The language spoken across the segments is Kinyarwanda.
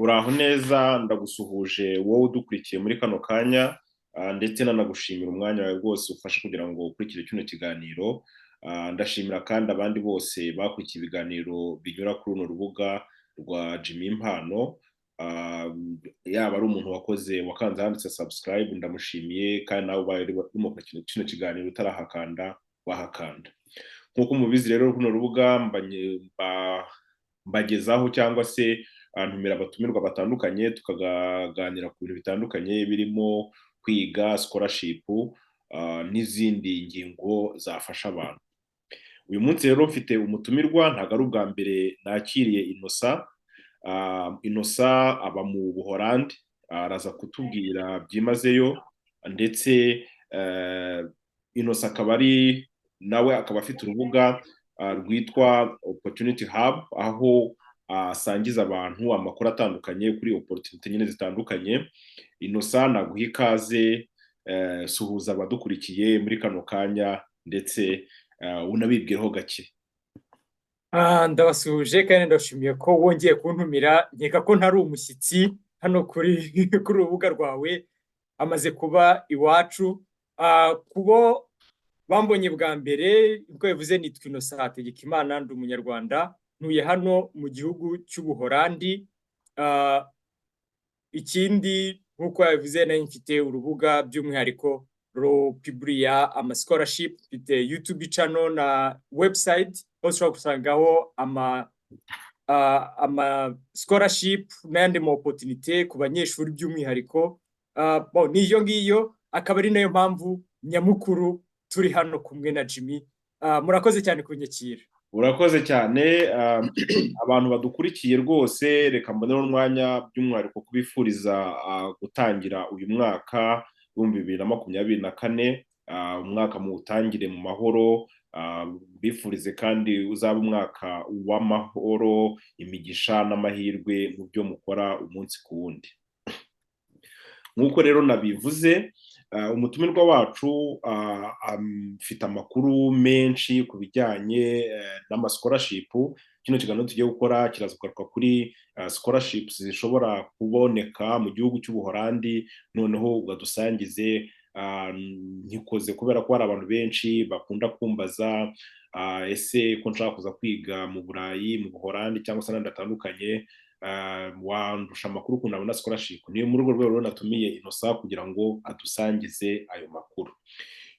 Uraho neza, ndagusuhuje wowe udukurikiye muri kano kanya, ndetse nanagushimira umwanya wawe rwose ufashe kugira ngo ukurikire kino kiganiro. Ndashimira kandi abandi bose bakurikiye ibiganiro binyura kuri runo rubuga rwa Jimmy Impano. Yaba ari umuntu wakoze, wakanze handitse subscribe, ndamushimiye. Kandi nawe ubaye urimo kurikira kino kiganiro utarahakanda, wahakanda. Nk'uko mubizi rero, runo rubuga mbagezaho cyangwa se ntumira abatumirwa batandukanye, tukaganira ku bintu bitandukanye birimo kwiga, scholarship n'izindi ngingo zafasha abantu. Uyu munsi rero mfite umutumirwa, ntabwo ari ubwa mbere nakiriye Innocent. Innocent aba mu Buholandi, araza kutubwira byimazeyo. Ndetse Innocent akaba ari nawe akaba afite urubuga rwitwa Opportunity Hub, aho asangiza abantu amakuru atandukanye kuri opportunity nyine zitandukanye. Innocent, naguha ikaze, suhuza abadukurikiye muri kano kanya, ndetse unabibwireho gake. Ndabasuhuje kandi ndashimiye ko wongeye kuntumira. Nkeka ko ntari umushyitsi hano kuri urubuga rwawe, amaze kuba iwacu. Kubo bambonye bwa mbere, uko bivuze, nitwa Innocent Hategekimana, ndi Umunyarwanda, ntuye hano mu gihugu cy'Ubuholandi. Ikindi, nk'uko yabivuze, nari mfite urubuga by'umwihariko rupiburiya ama scholarship, mfite YouTube channel na website hose ushobora gusangaho ama scholarship n'ayandi ma opportunity ku banyeshuri by'umwihariko. Bon, niyo ngiyo akaba ari nayo mpamvu nyamukuru turi hano kumwe na Jimmy. Murakoze cyane kunyakira. Urakoze cyane. Abantu badukurikiye rwose, reka mbonere umwanya by'umwihariko kubifuriza gutangira uyu mwaka w'2024, umwaka muwutangire mu mahoro. Bifurize kandi uzaba umwaka w'amahoro, imigisha n'amahirwe mu byo mukora umunsi ku wundi. Nk'uko rero nabivuze, umutumirwa wacu afite amakuru menshi ku bijyanye n'ama scholarship. Kino kiganiro tugiye gukora kiraza kugaruka kuri scholarships zishobora kuboneka mu gihugu cy'Ubuholandi. Noneho ugadusangize. Nkikoze kubera ko hari abantu benshi bakunda kumbaza: "Ese ko nshaka kuza kwiga mu Burayi, mu Buholandi cyangwa se n'ahandi hatandukanye, wandusha amakuru ukuntu nabona scholarship?" Niyo muri urwo rwego rero natumiye Innocent kugira ngo adusangize ayo makuru.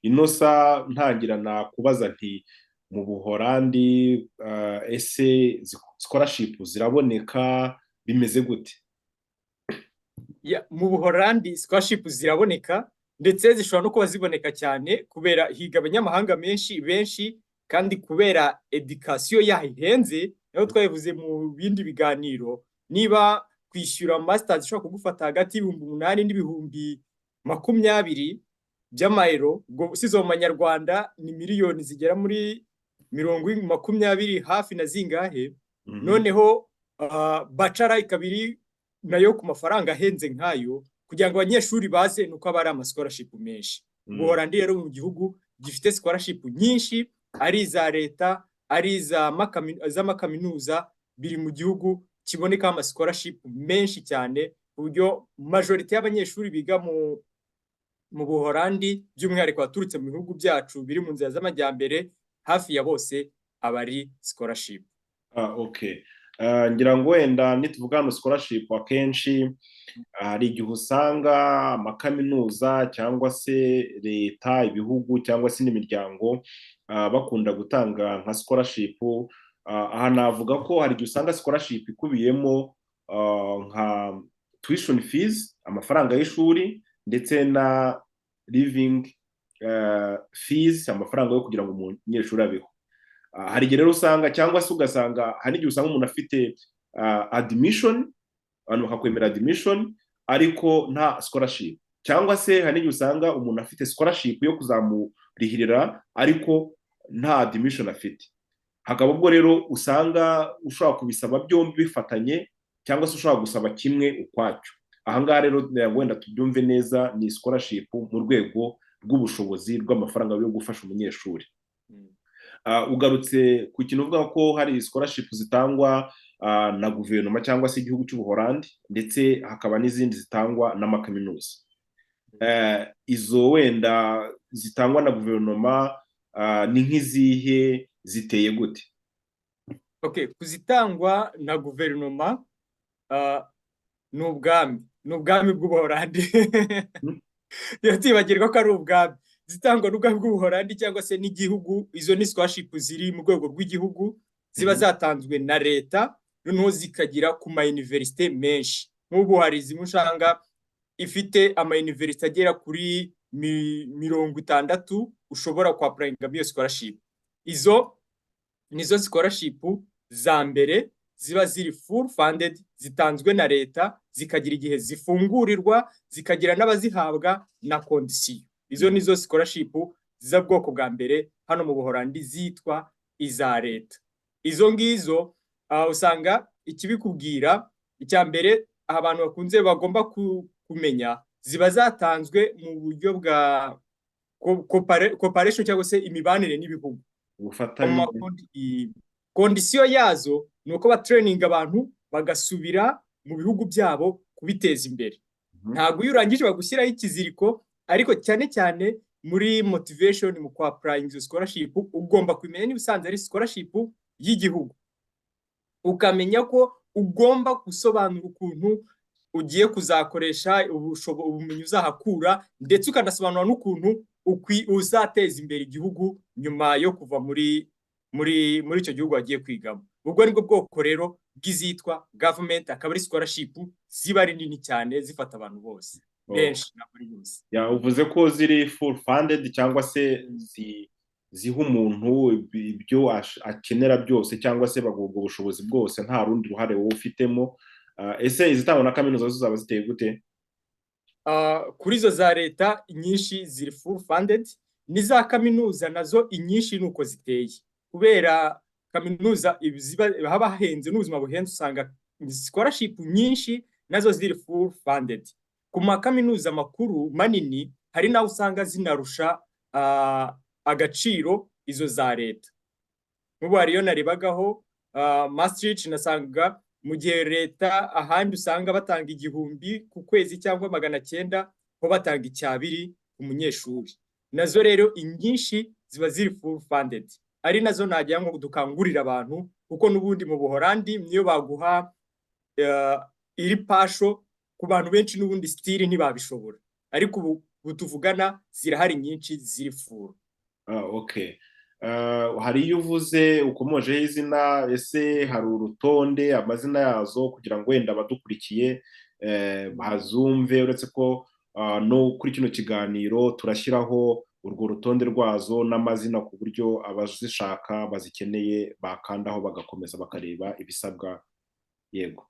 Innocent, ntangira nakubaza nti: mu Buholandi ese scholarship ziraboneka, bimeze gute? Mu Buholandi scholarship ziraboneka, ndetse zishobora no kuba ziboneka cyane kubera higa abanyamahanga menshi benshi, kandi kubera education yaho ihenze. Nayo twabivuze mu bindi biganiro, niba kwishyura masters ishobora kugufata hagati y' 8000 n'ibihumbi 20 by'amayero, ubwo usize mu manyarwanda ni miliyoni zigera muri 20 hafi na zingahe. Noneho bachelor ikaba iri nayo ku mafaranga ahenze nk'ayo. Kugira ngo abanyeshuri baze, nuko aba ari ama scholarship menshi. Ubuholandi rero mu gihugu gifite scholarship nyinshi, ari iza leta, ari iz'amakaminuza, biri mu gihugu kibonekaho ama scholarship menshi cyane, ku buryo majorité y'abanyeshuri biga mu Buholandi, by'umwihariko abaturutse mu bihugu byacu biri mu nzira z'amajyambere, hafi ya bose aba ari scholarship. Ah, okay. Ngira ngo wenda nituvuga hano scholarship, akenshi hari igihe usanga amakaminuza cyangwa se leta, ibihugu cyangwa se n'imiryango bakunda gutanga nka scholarship. Aha navuga ko hari igihe usanga scholarship ikubiyemo nka tuition fees, amafaranga y'ishuri, ndetse na living fees, amafaranga yo kugira ngo umunyeshuri abeho. Hari igihe rero usanga, cyangwa se ugasanga hari n'igihe usanga umuntu afite admission, abantu bakakwemera admission ariko nta scholarship, cyangwa se hari n'igihe usanga umuntu afite scholarship yo kuzamurihirira ariko nta admission afite. Hakaba ubwo rero usanga ushobora kubisaba byombi bifatanye, cyangwa se ushobora gusaba kimwe ukwacyo. Ahangaha rero wenda tubyumve neza, ni scholarship mu rwego rw'ubushobozi rw'amafaranga yo gufasha umunyeshuri. Ugarutse ku kintu uvuga ko hari scholarship zitangwa. na guverinoma cyangwa se igihugu cy'Ubuholandi, ndetse hakaba n'izindi zitangwa n'amakaminuza. Izo wenda zitangwa na guverinoma ni nk'izihe? Ziteye gute? Okay, kuzitangwa na guverinoma ni ubwami bw'Ubuholandi. Ntitibagirwa ko ari ubwami. Zitangwa n'ubwami bw'Ubuholandi cyangwa se n'igihugu, izo ni scholarship ziri mu rwego rw'igihugu, ziba zatanzwe na leta, noneho zikagera ku ma université menshi. Nk'ubu hari zimwe usanga ifite ama université agera kuri 60 ushobora kwapplyinga iyo scholarship. Izo nizo scholarship za mbere ziba ziri full funded, zitanzwe na leta, zikagira igihe zifungurirwa, zikagira n'abazihabwa na condition. Izo nizo scholarship z'ubwoko bwa mbere hano mu Buholandi zitwa iza leta. Izo ngizo usanga ikibikubwira icya mbere abantu bakunze bagomba kumenya, ziba zatanzwe mu buryo bwa cooperation cyangwa se imibanire n'ibihugu. Ubufatanye. Condition yazo ni uko batraininga abantu bagasubira mu bihugu byabo kubiteza imbere. Ntabwo iyo urangije bagushyiraho ikiziriko, ariko cyane cyane muri motivation mu kwapplyinga izo scholarship, ugomba kumenya niba usanze ari scholarship y'igihugu, ukamenya ko ugomba gusobanura ukuntu ugiye kuzakoresha ubumenyi uzahakura, ndetse ukanasobanura n'ukuntu uzateza imbere igihugu nyuma yo kuva muri icyo gihugu wagiye kwigamo. Ubwo nibwo bwoko rero bw'izitwa government, akaba ari scholarship ziba ari nini cyane, zifata abantu bose benshi, na buri bose. Ya, uvuze ko ziri full funded cyangwa se ziha umuntu ibyo akenera byose, cyangwa se baguha ubwo bushobozi bwose nta rundi ruhare wowe ufitemo. Ese izitangwa na kaminuza zo zaba ziteye gute? Kuri izo za leta, inyinshi ziri full funded, n'iza kaminuza nazo inyinshi ni uko ziteye. Kubera kaminuza haba hahenze n'ubuzima buhenze, usanga scholarship nyinshi nazo ziri full funded. Ku makaminuza makuru manini hari n'aho usanga zinarusha agaciro izo za leta. Nk'ubu hariyo narebagaho Maastricht, nasanga mu gihe leta ahandi usanga batanga 1000 ku kwezi cyangwa 900, ho batanga icyabiri ku munyeshuri. Nazo rero inyinshi ziba ziri full funded, ari nazo nagira ngo dukangurire abantu, kuko n'ubundi mu Buholandi niyo baguha iri partial, ku bantu benshi n'ubundi still ntibabishobora. Ariko ubu tuvugana zirahari nyinshi ziri full. Ah, okay. Hari iyo uvuze ukomojeho izina, ese hari urutonde, amazina yazo, kugira ngo wenda abadukurikiye bazumve? Uretse ko no kuri kino kiganiro turashyiraho urwo rutonde rwazo n'amazina, ku buryo abazishaka bazikeneye bakandaho bagakomeza bakareba ibisabwa. Yego.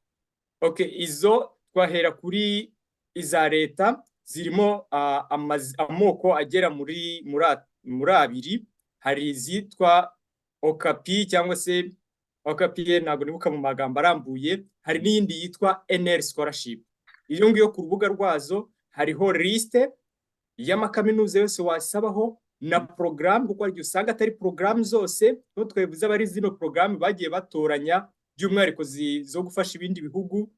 Okay, izo twahera kuri iza leta, zirimo amoko agera muri abiri. Hari izitwa OKP cyangwa se OKP, ntabwo nibuka mu magambo arambuye. Hari n'iyindi yitwa NL scholarship. Iyo ngiyo ku rubuga rwazo hariho liste y'amakaminuza yose wasabaho na porogaramu, kuko hari igihe usanga atari porogaramu zose. Nk'uko twabivuze, aba ari zino porogaramu bagiye batoranya by'umwihariko zo gufasha ibindi bihugu.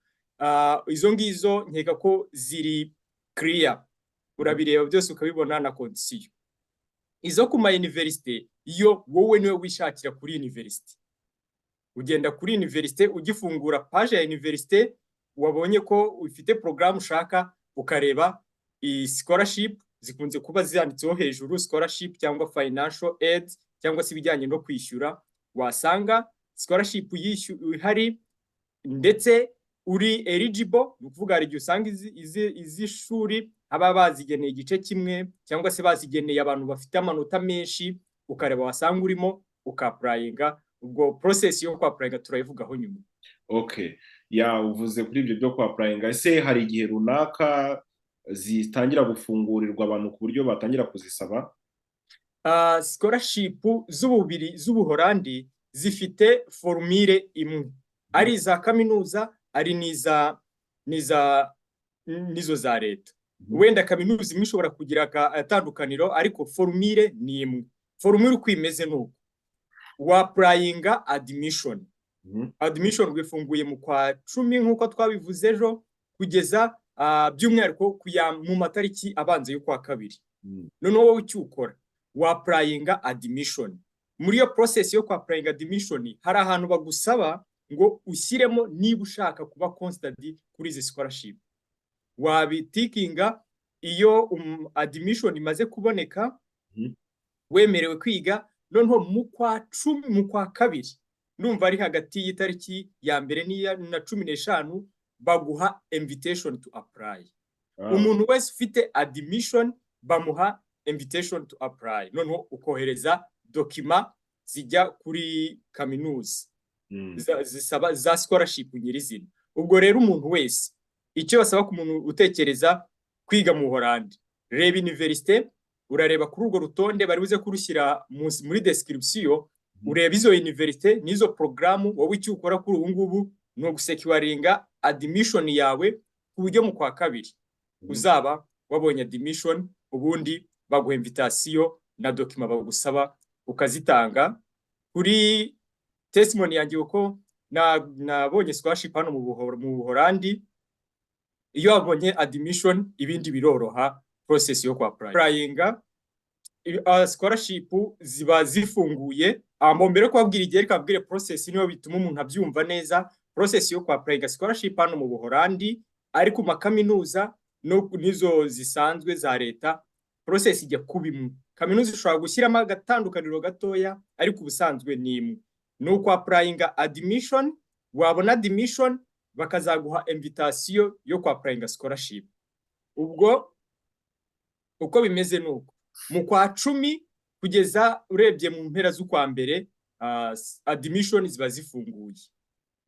Izo ngizo nkeka ko ziri clear, urabireba byose ukabibona na condition. Izo ku ma université iyo wowe niwe wishakira kuri université, ugenda kuri université, ugifungura page ya université wabonye ko ufite porogaramu ushaka, ukareba iyi scholarship, zikunze kuba zanditseho hejuru scholarship cyangwa financial aid cyangwa se ibijyanye no kwishyura. Wasanga scholarship ihari ndetse uri eligible, ni ukuvuga hari igihe usanga izi shuri haba bazigeneye igice kimwe cyangwa se bazigeneye abantu bafite amanota menshi, ukareba wasanga urimo ukapplyinga. Ubwo process yo kwapplyinga turayivugaho nyuma. Okay, ya, uvuze kuri ibyo byo kwapplyinga. Ese hari igihe runaka zitangira gufungurirwa abantu ku buryo batangira kuzisaba? Scholarship z'ububiri z'Ubuholandi zifite formule imwe, ari iza kaminuza, ari n'iza n'iza n'izo za leta. Wenda kaminuza imwe ishobora kugira atandukaniro, ariko formule ni imwe. Formule uko imeze ni uko wapplyinga admission. Admission ubwo ifunguye mu kwa 10 nk'uko twabivuze ejo, kugeza by'umwihariko mu matariki abanza y'ukwa kabiri. Noneho wowe icyo ukora, wa-applyinga admission. Muri iyo process yo kwa-applyinga admission, hari ahantu bagusaba ngo ushyiremo niba ushaka kuba considered kuri izi scholarship. Wabitickinga iyo admission imaze kuboneka, wemerewe kwiga. Noneho mu kwa 10, mu kwa kabiri, ndumva ari hagati y'itariki ya mbere n'iya na 15, baguha invitation to apply. Umuntu wese ufite admission bamuha invitation to apply, noneho ukohereza document zijya kuri kaminuza zisaba za scholarship nyirizina. Ubwo rero umuntu wese, icyo basaba ku muntu utekereza kwiga mu Buholandi, reba université, urareba kuri urwo rutonde bari buze kurushyira muri description, ureba izo université n'izo porogaramu. Wowe icyo ukora kuri ubu ngubu ni ugusecuringa admission yawe, ku buryo mu kwa kabiri uzaba wabonye admission. Ubundi baguha invitation na document bagusaba ukazitanga. Kuri testimony yanjye, uko nabonye scholarship hano mu Buholandi, iyo wabonye admission ibindi biroroha, process yo kwa applyinga scholarship ziba zifunguye. Mbere yo kubabwira igihe, reka mbabwire process, niyo bituma umuntu abyumva neza. Process yo kwa applyinga scholarship hano mu Buholandi, ari ku makaminuza no n'izo zisanzwe za leta, process ijya kuba imwe. Kaminuza ishobora gushyiramo agatandukaniro gatoya, ariko ubusanzwe ni imwe. Ni uku applyinga admission, wabona admission bakazaguha invitation yo kwa applyinga scholarship. Ubwo uko bimeze ni uko mu kwa 10 kugeza urebye mu mpera z'ukwa mbere, admission ziba zifunguye.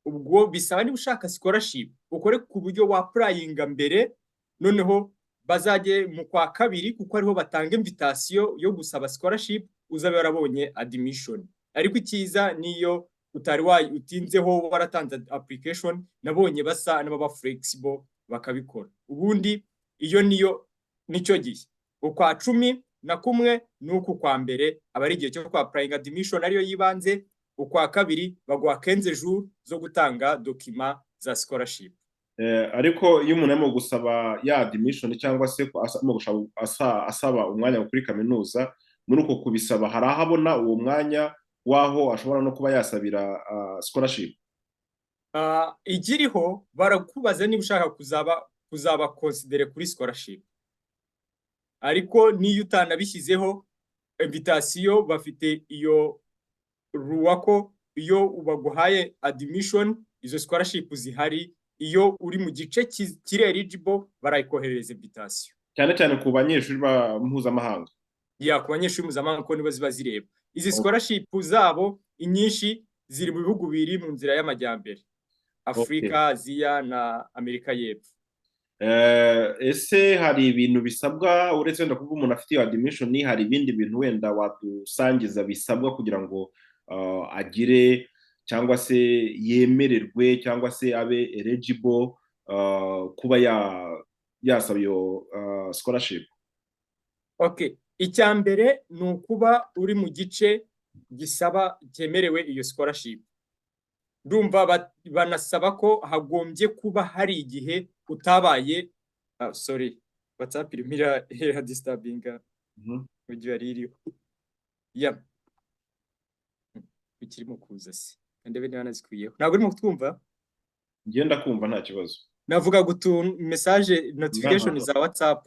Ubwo bisaba niba ushaka scholarship ukore ku buryo wa applyinga mbere, noneho bazajye mu kwa kabiri, kuko ariho batanga invitation yo gusaba scholarship, uzabe warabonye admission. Ariko icyiza niyo utari wayi utinzeho waratanze application, nabonye basa n'ababa flexible bakabikora. Ubundi iyo niyo nicyo gihe, ukwa 11 n'uku kwa mbere aba ari igihe cyo kwa applying admission ariyo yibanze. Ukwa kabiri baguha 15 jours zo gutanga document za scholarship. Ariko iyo umuntu arimo gusaba ya admission cyangwa se arimo asaba umwanya kuri kaminuza, muri uko kubisaba hari aho abona uwo mwanya w'aho ashobora no kuba yasabira scholarship? Ikiriho barakubaza niba ushaka kuzaba considered kuri scholarship, ariko niyo utanabishyizeho, invitation bafite iyo ruwa ko iyo baguhaye admission izo scholarship zihari, iyo uri mu gice kiri eligible barayikoherereza invitation. Cyane cyane ku banyeshuri ba mpuzamahanga. Ya, ku banyeshuri mpuzamahanga, ko nibo ziba zireba izi scholarship zabo. Inyinshi ziri mu bihugu biri mu nzira y'amajyambere, Afurika, Aziya na Amerika y'Epfo. Ese hari ibintu bisabwa uretse wenda kuba umuntu afite iyo admission? Hari ibindi bintu wenda wadusangiza bisabwa kugira ngo agire cyangwa se yemererwe cyangwa se abe eligible kuba yasaba iyo scholarship? Okay, icya mbere ni ukuba uri mu gice gisaba cyemerewe iyo scholarship. Ndumva banasaba ko hagombye kuba hari igihe utabaye, sorry, WhatsApp irimo ira disturbinga mu gihe yari iriho ya ikirimo kuza se, ndebe niba nazikwiyeho. Ntabwo urimo kutwumva? Ngenda kumva, nta kibazo. Navuga gutu message notification za WhatsApp.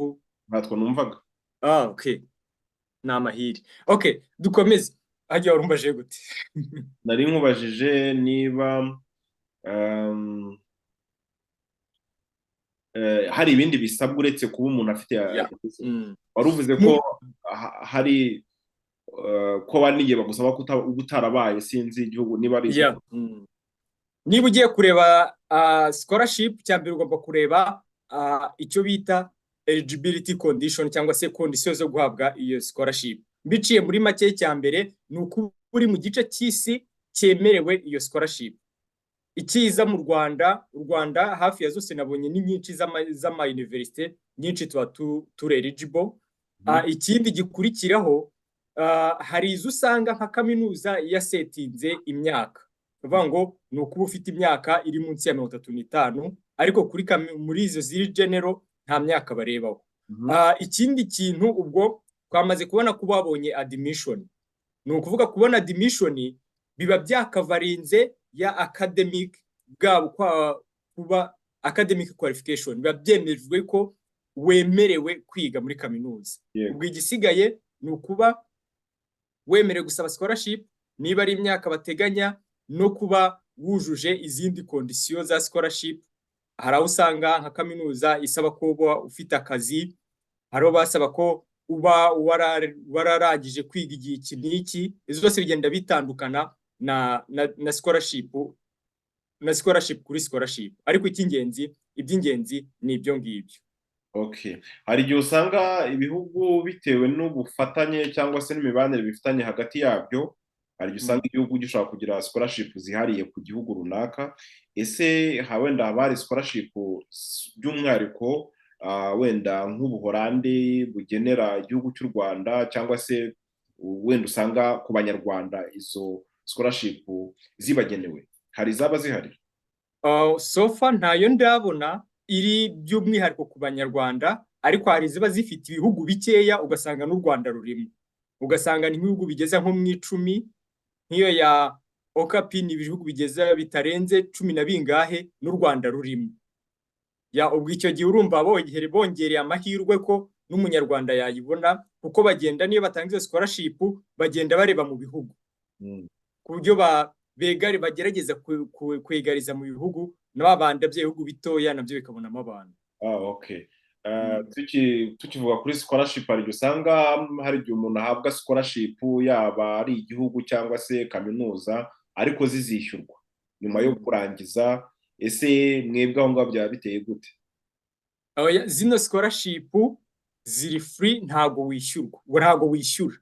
Ntatwo numvaga. Ah, okay, ni amahiri. Okay, dukomeze. Hajya warumbaje gute? Nari nkubajije niba hari ibindi bisabwa uretse kuba umuntu afite. Wari uvuze ko hari ko bari n'igihe bagusaba ko uba utarabaye, sinzi igihugu niba ari. Niba ugiye kureba scholarship, cya mbere ugomba kureba icyo bita eligibility condition cyangwa se condition zo guhabwa iyo scholarship. Mbiciye muri make, cya mbere ni ukuba uri mu gice cy'isi cyemerewe iyo scholarship. Icyiza mu Rwanda, u Rwanda hafi ya zose nabonye ni nyinshi z'ama université nyinshi tuba turi eligible. Ikindi gikurikiraho, hari izo usanga nka kaminuza yasettinze imyaka. Kuvuga ngo ni ukuba ufite imyaka iri munsi ya 35, ariko kuri muri izo ziri general nta myaka barebaho. Ikindi kintu, ubwo twamaze kubona ko babonye admission, ni ukuvuga kubona admission biba byakavarinze ya academic bwabo, kuba academic qualification, biba byemejwe ko wemerewe kwiga muri kaminuza. Ubwo igisigaye ni ukuba wemerewe gusaba scholarship, niba ari imyaka bateganya, no kuba wujuje izindi condition za scholarship. Hari aho usanga nka kaminuza isaba ko uba ufite akazi, hari aho basaba ko uba wararangije kwiga igihe iki n'iki. Izo zose bigenda bitandukana na scholarship kuri scholarship, ariko icy'ingenzi, iby'ingenzi ni ibyo ngibyo. Okay. Hari igihe usanga ibihugu, bitewe n'ubufatanye cyangwa se n'imibanire bifitanye hagati yabyo, hari igihe usanga igihugu gishobora kugira scholarship zihariye ku gihugu runaka. Ese wenda haba hari scholarship by'umwihariko wenda nk'Ubuholandi bugenera igihugu cy'u Rwanda, cyangwa se wenda usanga ku Banyarwanda izo scholarship zibagenewe? Hari izaba zihari? So far ntayo ndabona iri by'umwihariko ku Banyarwanda, ariko hari iziba zifite ibihugu bikeya, ugasanga n'u Rwanda rurimo, ugasanga ni nk'ibihugu bigeze nko mu 10, nk'iyo ya OCP ni ibihugu bigeze bitarenze cumi na bingahe n'u Rwanda rurimo. Ya, ubwo icyo gihe urumva bongereye amahirwe ko n'Umunyarwanda yayibona, kuko bagenda, niyo batanga izo scholarship, bagenda bareba mu bihugu ku buryo begari bagerageza kwegariza mu bihugu n'abandi by'ibihugu bitoya nabyo bikabonamo abantu. Ah, okay. Tukivuga kuri scholarship, hari igihe usanga hari igihe umuntu ahabwa scholarship, yaba ari igihugu cyangwa se kaminuza, ariko zizishyurwa nyuma yo kurangiza. Ese mwebwe aho ngaho byaba biteye gute? Oya, zino scholarship ziri free, ntago wishyurwa, ubwo ntago wishyura.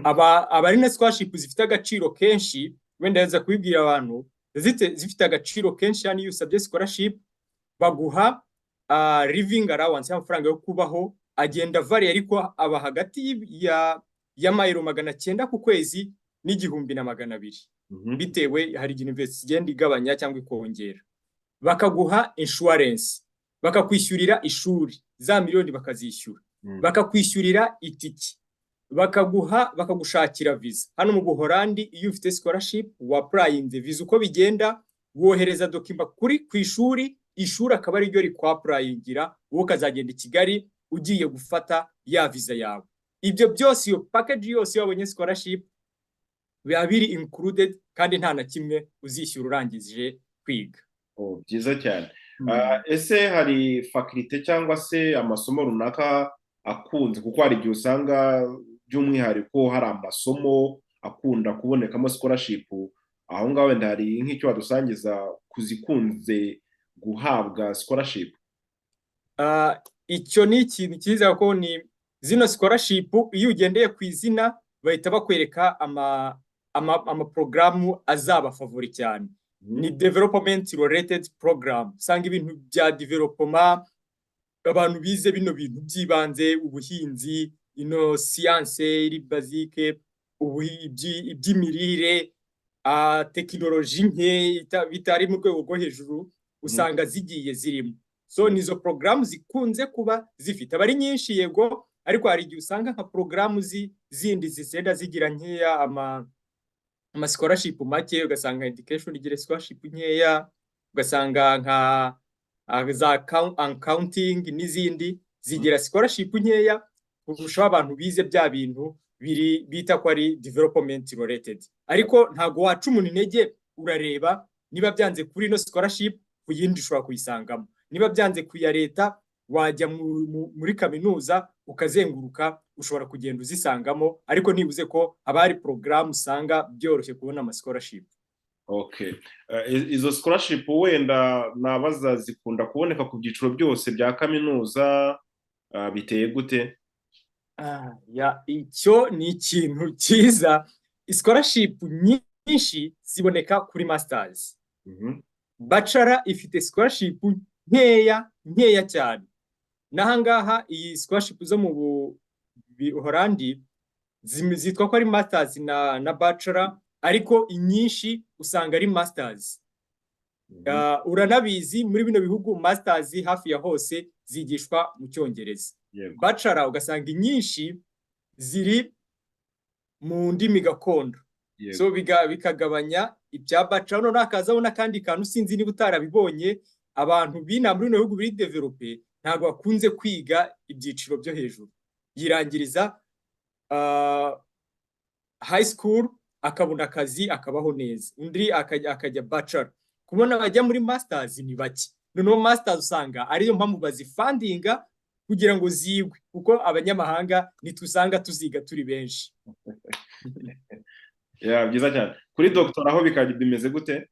Aba ari na scholarship zifite agaciro kenshi, wenda yaza kubibwira abantu, zifite agaciro kenshi. Hano iyo usabye scholarship baguha living allowance y'amafaranga yo kubaho, agenda vari, ariko aba hagati y'amayero 900 ku kwezi n'1200, bitewe, hari igihe university igenda igabanya cyangwa ikongera. Bakaguha insurance, bakakwishyurira ishuri, za miliyoni bakazishyura, bakakwishyurira itiki, bakaguha, bakagushakira visa. Hano mu Buholandi iyo ufite scholarship wa-applyinze visa, uko bigenda, wohereza document kuri ku ishuri, ishuri akaba ariryo rikwa-applyingira, wowe ukazagenda i Kigali ugiye gufata ya visa yawe. Ibyo byose, iyo package yose, iyo wabonye scholarship biba biri included, kandi nta na kimwe uzishyura urangije kwiga. Oh, byiza cyane. Ese hari faculté cyangwa se amasomo runaka akunze, kuko hari igihe usanga by'umwihariko hari amasomo akunda kubonekamo scholarship, aho ngaho wenda hari nk'icyo wadusangiza ku zikunze guhabwa scholarship? Icyo ni ikintu cyiza, kuko ni zino scholarship iyo ugendeye ku izina bahita bakwereka ama porogaramu azaba favori cyane. Ni development related program, usanga ibintu bya development, abantu bize bino bintu by'ibanze, ubuhinzi, ino siyanse iri basique, iby'imirire, tekinoloji nke bitari mu rwego rwo hejuru, usanga zigiye zirimo. So nizo porogaramu zikunze kuba zifite, aba ari nyinshi yego, ariko hari igihe usanga nka porogaramu zindi zigenda zigira nkeya, ama scholarship make, ugasanga education igira scholarship nkeya, ugasanga nka za accounting n'izindi zigira scholarship nkeya kurushaho abantu bize bya bintu biri bita ko ari development related. Ariko ntabwo waca umuntu intege, urareba niba byanze kuri ino scholarship, ku yindi ushobora kuyisangamo, niba byanze ku ya leta wajya muri kaminuza ukazenguruka, ushobora kugenda uzisangamo, ariko ntibuze ko haba hari porogaramu usanga byoroshye kubona ama scholarship. Okay. Izo scholarship wenda nabaza, zikunda kuboneka ku byiciro byose bya kaminuza, biteye gute? Ya, icyo ni ikintu cyiza. Scholarship nyinshi ziboneka kuri masters. Bachelor ifite scholarship nkeya, nkeya cyane. N'ahangaha iyi scholarship zo mu Buholandi zitwa ko ari masters na bachelor, ariko inyinshi usanga ari masters. Uranabizi, muri bino bihugu masters hafi ya hose zigishwa mu Cyongereza. Bachelor ugasanga inyinshi ziri mu ndimi gakondo. So bikagabanya ibya bachelor. Noneho hakazaho n'akandi kantu, sinzi niba utarabibonye, abantu b'inaha muri bino bihugu biri développé ntabwo bakunze kwiga ibyiciro byo hejuru. Yirangiriza high school, akabona akazi, akabaho neza. Undi akajya bachelor. Kubona bajya muri masters ni bake. Noneho masters usanga ariyo mpamvu bazifundinga kugira ngo zigwe, kuko abanyamahanga ntitusanga tuziga turi benshi. Yeah, byiza cyane. Kuri doctorat aho bikaba bimeze gute?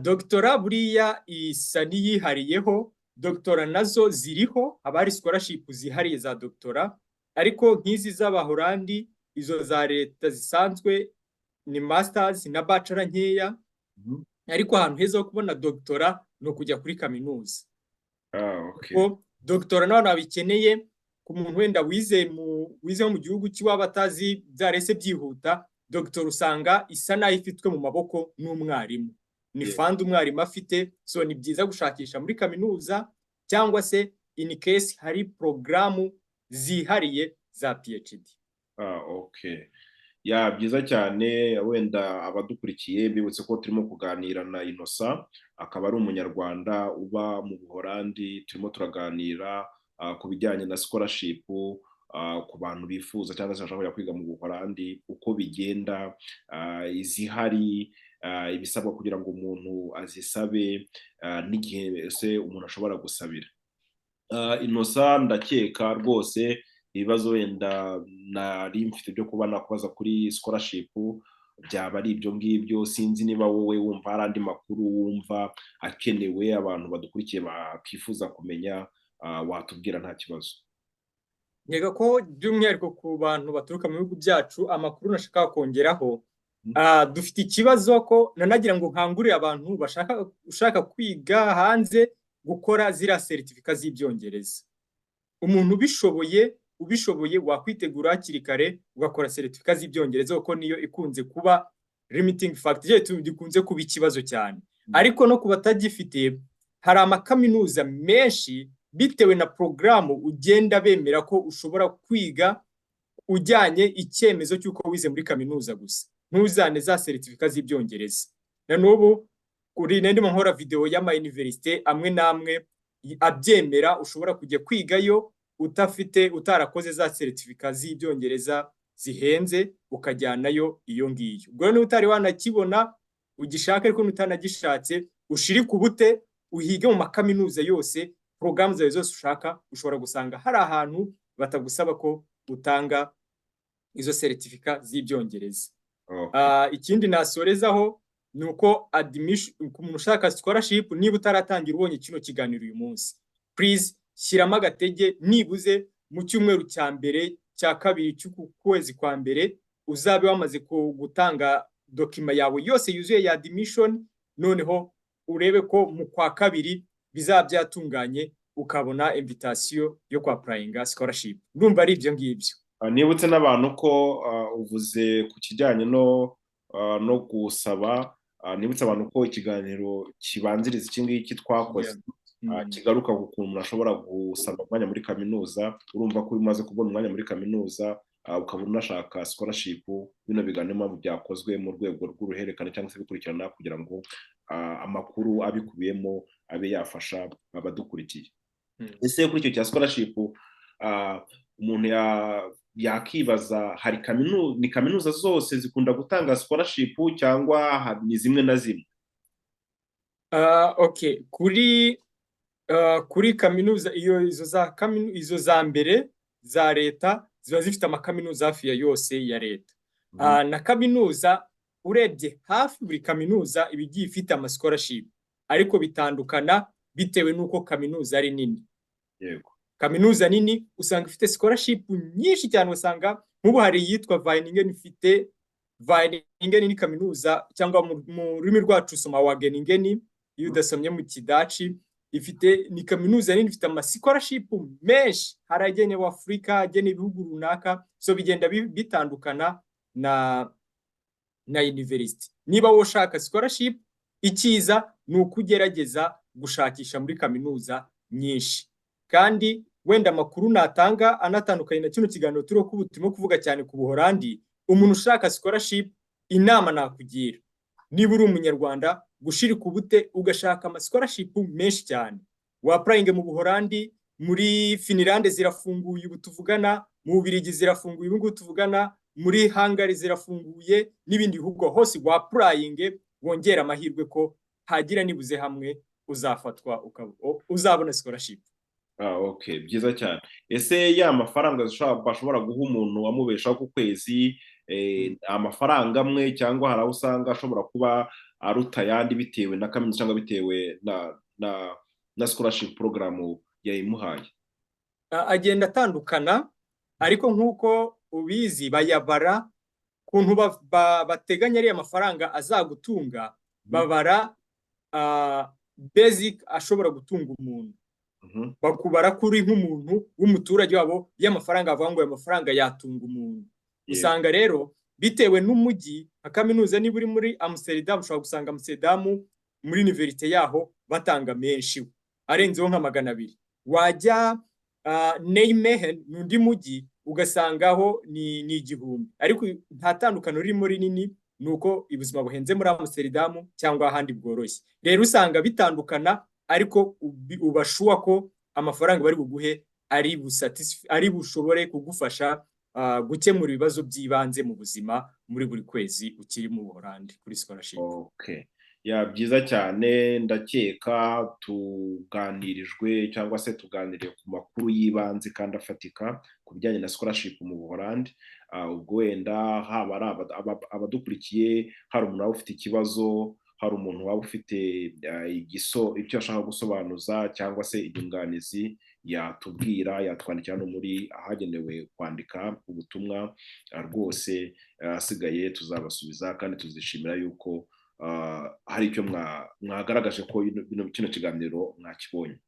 Doctorat buriya isa n'iyihariyeho. Doctorat nazo ziriho, haba hari scholarship zihariye za doctorat, ariko nk'izi z'Abahorandi, izo za leta zisanzwe ni masters na bachelor nkeya. Ariko ahantu heza ho kubona doctorat ni ukujya kuri kaminuza. Kuko doctorat n'abantu babikeneye, ku muntu wenda wize mu gihugu cy'iwabo atazi byarese byihuta, doctorat usanga isa naho ifitwe mu maboko n'umwarimu, ni fund umwarimu afite. So ni byiza gushakisha muri kaminuza, cyangwa se in case hari porogaramu zihariye za PhD. Ah, okay. Yeah, byiza cyane. Wenda abadukurikiye bibutse ko turimo kuganira na Innocent, akaba ari Umunyarwanda uba mu Buholandi. Turimo turaganira ku bijyanye na scholarship ku bantu bifuza cyangwa se bashaka kujya kwiga mu Buholandi, uko bigenda, izihari, ibisabwa kugira ngo umuntu azisabe, n'igihe se umuntu ashobora gusabira. Innocent, ndakeka rwose ibibazo wenda nari mfite byo kuba nakubaza kuri scholarship byaba ari ibyo ngibyo. Sinzi niba wowe wumva hari andi makuru wumva akenewe, abantu badukurikiye bakifuza kumenya, watubwira, nta kibazo. Nkeka ko by'umwihariko ku bantu baturuka mu bihugu byacu, amakuru nashaka kongeraho, dufite ikibazo ko nanagira ngo nkangurire abantu bashaka ushaka kwiga hanze gukora ziriya seritifika z'Ibyongereza. Umuntu ubishoboye wakwitegura hakiri kare ugakora seritifika z'Ibyongereza, kuko niyo ikunze kuba limiting factor, gikunze kuba ikibazo cyane. Ariko no ku batagifite, hari amakaminuza menshi, bitewe na porogaramu ugenda, bemera ko ushobora kwiga ujyanye icyemezo cy'uko wize muri kaminuza gusa, ntuzane za seritifika z'Ibyongereza. Na n'ubu kuri ndimo nkora video y'ama université amwe n'amwe abyemera, ushobora kujya kwigayo utafite, utarakoze za seritifika z'Ibyongereza zihenze, ukajyanayo iyo ngiyo. Ubwo niba utari wanakibona ugishaka, ariko n'utanagishatse, ushirike ubute, uhige mu makaminuza yose, porogaramu zawe zose ushaka, ushobora gusanga hari ahantu batagusaba ko utanga izo seritifika z'Ibyongereza. Ikindi nasorezaho ni uko admission, ku muntu ushaka scholarship, niba utaratangira ubonye kino kiganiro uyu munsi, please shyiramo agatege, nibuze mu cyumweru cya mbere, cya kabiri cy'uku kwezi kwa mbere, uzabe wamaze gutanga document yawe yose yuzuye ya admission. Noneho urebe ko mu kwa kabiri bizaba byatunganye, ukabona invitation yo kwa applyinga scholarship. Ndumva ari ibyo ngibyo. Nibutse n'abantu ko uvuze ku kijyanye no gusaba, nibutse abantu ko ikiganiro kibanziriza iki ngiki twakoze kigaruka ku kuntu umuntu ashobora gusaba umwanya muri kaminuza. Urumva ko umaze kubona umwanya muri kaminuza, ukaba unashaka scholarship, bino biganiro mpamvu byakozwe mu rwego rw'uruhererekane cyangwa se bikurikirana, kugira ngo amakuru abikubiyemo abe yafasha abadukurikiye. Ese kuri icyo cya scholarship, umuntu yakibaza, hari kaminuza, ni kaminuza zose zikunda gutanga scholarship cyangwa ni zimwe na zimwe? Okay, kuri kaminuza iyo izo za mbere za leta ziba zifite amakaminuza hafi ya yose ya leta. Na kaminuza, urebye hafi buri kaminuza iba igiye ifite ama scholarship, ariko bitandukana bitewe n'uko kaminuza ari nini. Kaminuza nini usanga ifite scholarship nyinshi cyane. Usanga nk'ubu hari iyitwa Wageningen. Ifite Wageningen, ni kaminuza, cyangwa mu rurimi rwacu usoma Wageningen iyo udasomye mu Kidaci. Ifite, ni kaminuza nini, ifite ama scholarship menshi, hari agenewe Afurika, agenewe ibihugu runaka. So bigenda bitandukana na na university. Niba wowe ushaka scholarship, icyiza ni uko ugerageza gushakisha muri kaminuza nyinshi. Kandi wenda amakuru natanga anatandukanye na kino kiganiro turiho, kuba turimo kuvuga cyane ku Buholandi, umuntu ushaka scholarship, inama nakugira niba uri Umunyarwanda, gushirika ubute ugashaka ama scholarship menshi cyane, wa-applyinge mu Buholandi, muri Finlande zirafunguye ubu tuvugana, mu Bubiligi zirafunguye ubu ngubu tuvugana, muri Hungary zirafunguye, n'ibindi bihugu hose wa-applyinge, wongera amahirwe ko hagira nibuze hamwe uzafatwa, uzabona scholarship. Ah, okay, byiza cyane. Ese ya mafaranga bashobora guha umuntu amubeshaho ku kwezi, amafaranga amwe, cyangwa hari aho usanga ashobora kuba aruta ayandi bitewe na kaminuza cyangwa bitewe na scholarship program yayimuhaye? Agenda atandukana, ariko nk'uko ubizi bayabara kuntu bateganya ariya mafaranga azagutunga, babara basic ashobora gutunga umuntu. Bakubara kuri nk'umuntu w'umuturage wabo y'amafaranga, bavuga ngo aya mafaranga yatunga umuntu. Usanga rero bitewe n'umujyi, nka kaminuza, niba uri muri Amsterdam, ushobora gusanga Amsterdam muri université yaho batanga menshi arenzeho nka 200. Wajya Nijmegen, ni undi mujyi, ugasangaho ni 1000, ariko nta tandukano ririmo rinini, ni uko ubuzima buhenze muri Amsterdam cyangwa ahandi bworoshye. Rero usanga bitandukana, ariko uba sure ko amafaranga bari buguhe ari bushobore kugufasha gukemura ibibazo by'ibanze mu buzima muri buri kwezi ukiri mu Buholandi kuri scholarship. Okay. Ya, byiza cyane. Ndakeka tuganirijwe cyangwa se tuganiriye ku makuru y'ibanze kandi afatika ku bijyanye na scholarship mu Buholandi. Ubwo wenda haba ari abadukurikiye, hari umuntu waba ufite ikibazo, hari umuntu waba ufite icyo ashaka gusobanuza cyangwa se inyunganizi, yatubwira, yatwandikira no muri ahagenewe kwandika ubutumwa. Rwose ahasigaye tuzabasubiza, kandi tuzishimira yuko hari icyo mwagaragaje ko kino kiganiro mwakibonye.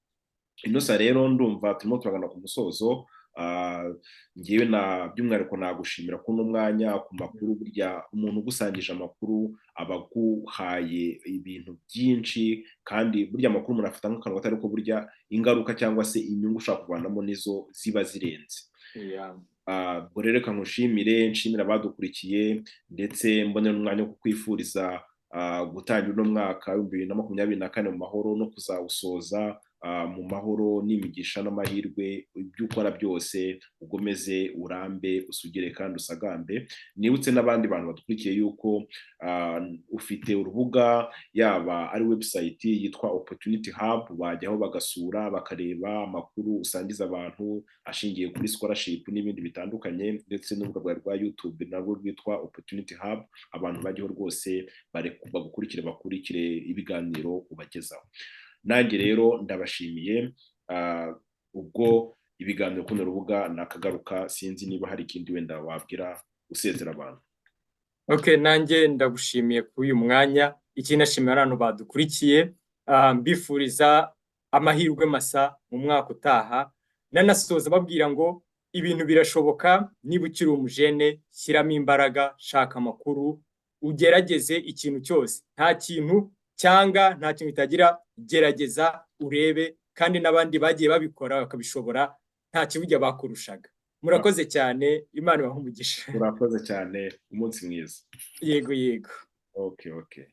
Inosa, rero ndumva turimo turagana ku musozo. Ngewe na by'umwihariko nagushimira kuno mwanya ku makuru. Burya umuntu ugusangije amakuru aba aguhaye ibintu byinshi, kandi burya amakuru umuntu afata nk'akantu gato, ariko burya ingaruka cyangwa se inyungu ushobora kuvanamo nizo ziba zirenze. Ubwo rero reka nkushimire, nshimira abadukurikiye, ndetse mbonera umwanya wo kukwifuriza gutangira uno mwaka wa 2024 mu mahoro no kuzawusoza mu mahoro n'imigisha n'amahirwe. Ibyo ukora byose ugomeze urambe, usugire kandi usagambe. Nibutse n'abandi bantu badukurikiye yuko ufite urubuga, yaba ari website yitwa Opportunity Hub, bajyaho bagasura, bakareba amakuru usangiza abantu ashingiye kuri scholarship n'ibindi bitandukanye, ndetse n'urubuga rwawe rwa YouTube narwo rwitwa Opportunity Hub. Abantu bajyaho rwose bagukurikire, bakurikire ibiganiro ubagezaho. Nanjye rero ndabashimiye. Ubwo ibiganiro kuno rubuga nakagaruka. Sinzi niba hari ikindi wenda wabwira usezera abantu. Okay, nanjye ndagushimiye kuri uyu mwanya. Ikindi nashimira abantu badukurikiye, mbifuriza amahirwe masa mu mwaka utaha, nanasoza babwira ngo ibintu birashoboka. Niba ukiri umujene, shyiramo imbaraga, shaka amakuru, ugerageze ikintu cyose. Nta kintu cyanga, nta kintu kitagira. Gerageza urebe, kandi n'abandi bagiye babikora bakabishobora, nta kibujya bakurushaga. Murakoze cyane, Imana ibahe umugisha. Murakoze cyane, umunsi mwiza. Yego. Okay.